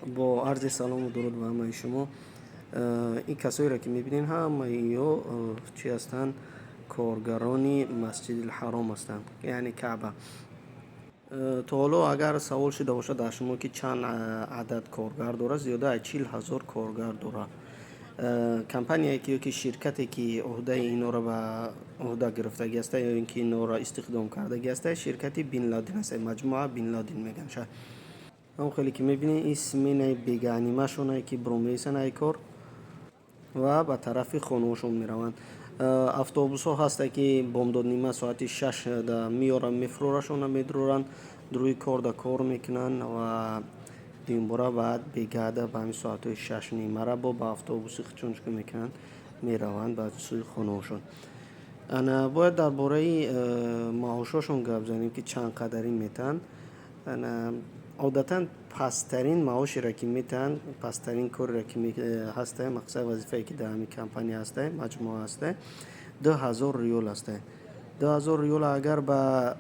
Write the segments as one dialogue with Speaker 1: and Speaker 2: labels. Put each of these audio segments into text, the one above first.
Speaker 1: Бо арзи салому дуруд ба ҳамаи шумо. Ин касоеро, ки мебинед, ҳамаи ё чӣ ҳастанд? Коргарони Масҷидилҳаром ҳастанд, яъне Каъба. То ҳоло агар савол шуда бошад дар шумо, ки чанд адад коргар дорад, зиёда аз 40 000 коргар дорад. Компанияе ки ёки ширкате, ки ӯҳдаи инора ба ӯҳда гирифтагӣ аста ё ин ки инора истихдом кардагӣ аста, ширкати Бинладин аста, маҷмӯа Бинладин мегӯянд ша. Ҳамон хеле ки мебинед, ин сменаи бегаҳнимашонае, ки бромеисанд ай кор ва ба тарафи хонаҳошон мераванд. Автобусҳо ҳаста, ки бомдоднима соати 6 меёранд, мефурорашона, медуроранд, рӯи кор да кор мекунанд ва дуюмбора баъд бегаҳда ба ҳамин соатҳои 6:30-ра бо ба автобуси худшон чӣ мекунанд, мераванд ба сӯи хонаҳошон. Ана, бояд дар бораи маошҳошон гап занем, ки чанд қадарӣ метаҳанд. Ана, одатан пасттарин маошеро, ки метаҳанд, пасттарин кореро, ки ҳаста, мақсад, вазифае, ки дар ҳамин компания ҳаста, маҷмӯа ҳаста, 2000 риёл ҳаста. 2000 риёл агар ба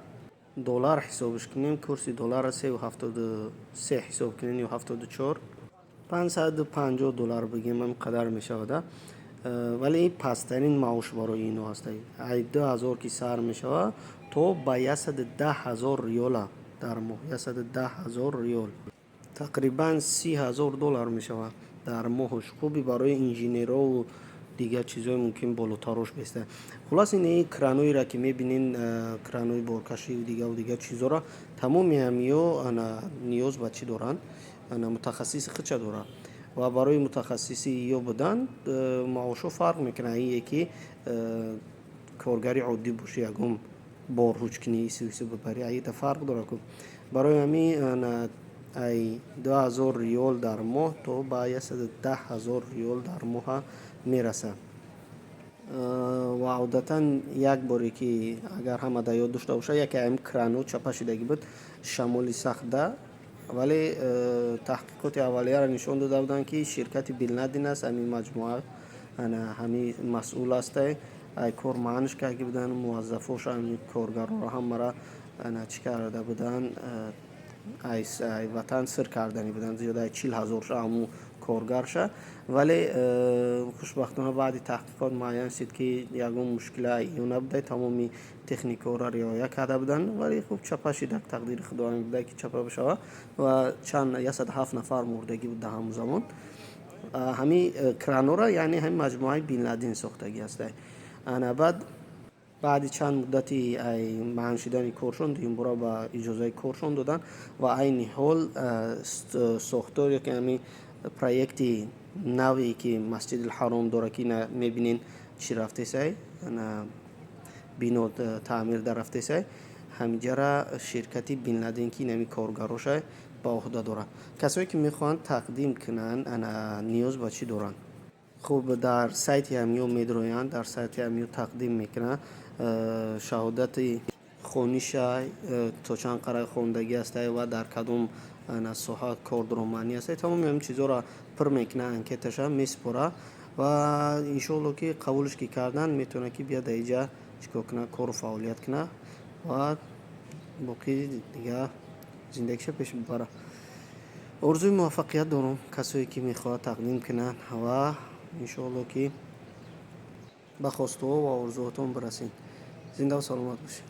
Speaker 1: доллар ҳисобш кунем, курси долларро 3,73 ҳисоб кунем ё 74, 550 доллар бигем, ҳамин қадар мешавад. Вале ин пасттарин маош барои ино ҳаста. Ай 2000 ки сар мешавад, то ба 110 000 риёла дар моҳ. 110 000 риёл тақрибан 30 000 доллар мешавад дар моҳш. Хуби барои инженерову дигар чизҳое мумкин болотарош беста. Хулас, ин краноеро, ки мебинен, кранои боркашиву дигаву дигар чизҳоро, тамоми ҳамиё ниёз ба чӣ доранд? Мутахассиси худша дорад ва барои мутахассиси ё будан маошҳо фарқ мекунад. Ин ки коргари оддӣ бошӣ, ягон бор ҳуҷкунӣ, ису бибарӣ, аита фарқ дорад ку. Барои ҳамин ай 2000 риёл дар моҳ то ба 110 000 риёл дар моҳа мерасад. Ва одатан як боре, ки агар ҳама дар ёд дошта бошад, яке ҳамин крану чапа шудагӣ буд шамоли сахтда, вале таҳқиқоти аввалияро нишон дода буданд, ки ширкати Бинладин аст, ҳамин маҷмӯа ҳамин масъул аста. Ай кор манъш карда буданд муваззафоша, ҳамин коргарҳоро ҳамаро чӣ карда буданд, ай ватан сир кардани буданд, зиёда аз 40 000-ша ҳамун коргарша. Вале хушбахтона баъди таҳқиқот муайян шуд, ки ягон мушкила ё набуда, тамоми техникаҳоро риоя карда буданд. Вале хуб, чапа шуда, тақдири худо ҳамин буда, ки чапа бишавад ва чанд 107 нафар мурдагӣ буд дар ҳамон замон. Ҳамин кранҳоро, яъне ҳамин маҷмӯаи Бинладин сохтагӣ аста. Ана, баъд баъди чанд муддати манъ шудани коршон дуюмбора ба иҷозаи коршон доданд ва айни ҳол сохтор ёки ҳамин проекти наве, ки Масҷидилҳаром дорад, ки мебинен, чӣ рафтесай, бино таъмир дарафтесай, ҳаминҷара ширкати Бинладин, ки инами коргароша ба ӯҳда дорад. Касое, ки мехоҳанд тақдим кунанд, ана, ниёз ба чӣ доранд? Хуб, дар сайти ҳамиё медроянд, дар сайти ҳамиё тақдим мекунанд шаҳодати хониша, то чанд қадар хондагӣ ҳастай ва дар кадом соҳа кор даромаднӣ ҳастай. Тамоми ҳамин чизҳоро пур мекунад, анкеташа месупорад ва иншоалло, ки қабулш ки карданд, метавонад, ки биёд дар инҷа чӣ кор кунад, кору фаъолият кунад ва боқӣ дигар зиндагиша пеш бибарад. Орзуи муваффақият дорам касое, ки мехоҳад тақдим кунанд, ва иншоалло, ки ба хостаҳо ва орзуҳотон бирасед. Зиндаву саломат бошед.